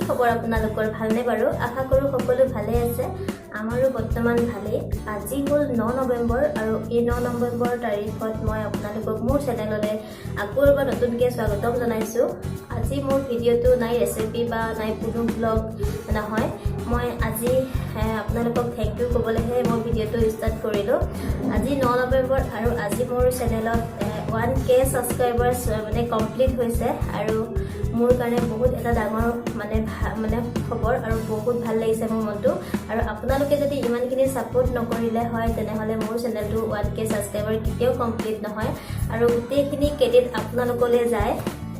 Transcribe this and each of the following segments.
খবৰ আপোনালোকৰ? ভালনে বাৰু? আশা কৰোঁ সকলো ভালে আছে। আমাৰো বৰ্তমান ভালেই। আজি হ'ল 9 নৱেম্বৰ আৰু এই 9 নৱেম্বৰ তাৰিখত মই আপোনালোকক মোৰ চেনেললৈ আকৌ এবাৰ নতুনকৈ স্বাগতম জনাইছোঁ। আজি মোৰ ভিডিঅ'টো নাই ৰেচিপি বা নাই কোনো ব্লগ নহয়। মই আজি আপোনালোকক thank U ক'বলৈহে মই ভিডিঅ'টো ষ্টাৰ্ট কৰিলোঁ। আজি 9 নৱেম্বৰ আৰু আজি মোৰ চেনেলত 1K ছাবস্ক্ৰাইবাৰ্ছ মানে কমপ্লিট হৈছে আৰু মোৰ কাৰণে বহুত এটা ডাঙৰ মানে মানে খবৰ আৰু বহুত ভাল লাগিছে মোৰ মনটো। আৰু আপোনালোকে যদি ইমানখিনি ছাপোৰ্ট নকৰিলে হয়, তেনেহ'লে মোৰ চেনেলটো 1K subscriber কেতিয়াও কমপ্লিট নহয় আৰু গোটেইখিনি ক্ৰেডিট আপোনালোকলৈ যায়।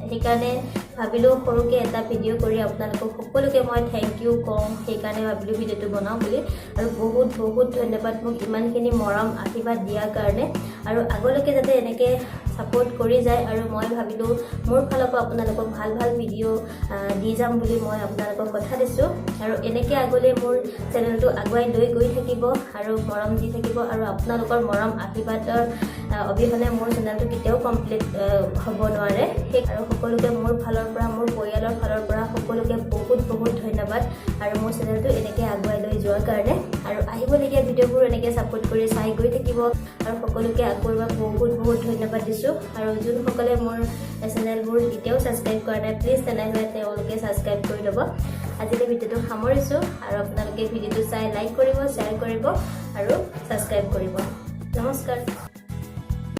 সেইকাৰণে ভাবিলোঁ সৰুকৈ এটা ভিডিঅ' কৰি আপোনালোকক সকলোকে মই thank U কওঁ। সেইকাৰণে ভাবিলোঁ ভিডিঅ'টো বনাওঁ বুলি। আৰু বহুত বহুত ধন্যবাদ মোক ইমানখিনি মৰম আশীৰ্বাদ দিয়াৰ কাৰণে আৰু আগলৈকে যাতে এনেকৈ ছাপোৰ্ট কৰি যায়। আৰু মই ভাবিলোঁ মোৰ ফালৰ পৰা আপোনালোকক ভাল ভাল ভিডিঅ' দি যাম বুলি মই আপোনালোকক কথা দিছোঁ। আৰু এনেকৈ আগলৈ মোৰ চেনেলটো আগুৱাই লৈ গৈ থাকিব আৰু মৰম দি থাকিব। আৰু আপোনালোকৰ মৰম আশীৰ্বাদৰ অবিহনে মোৰ চেনেলটো কেতিয়াও কমপ্লিট হ'ব নোৱাৰে। সেই আৰু সকলোকে মোৰ ফালৰ পৰা, মোৰ পৰিয়ালৰ ফালৰ পৰা সকলোকে বহুত বহুত ধন্যবাদ আৰু মোৰ চেনেলটো এনেকৈ আগুৱাই লৈ যোৱাৰ কাৰণে। আৰু আহিবলগীয়া ভিডিঅ'বোৰ এনেকৈ ছাপোৰ্ট কৰি চাই গৈ থাকিব। আৰু সকলোকে আকৌ এবাৰ বহুত বহুত ধন্যবাদ দিছোঁ। আৰু যোনসকলে মোৰ চেনেলবোৰ এতিয়াও ছাবস্ক্ৰাইব কৰা নাই, প্লিজ তেনেহ'লে তেওঁলোকে ছাবস্ক্ৰাইব কৰি ল'ব। আজিলৈ ভিডিঅ'টো সামৰিছোঁ আৰু আপোনালোকে ভিডিঅ'টো চাই লাইক কৰিব, শ্বেয়াৰ কৰিব আৰু ছাবস্ক্ৰাইব কৰিব। নমস্কাৰ।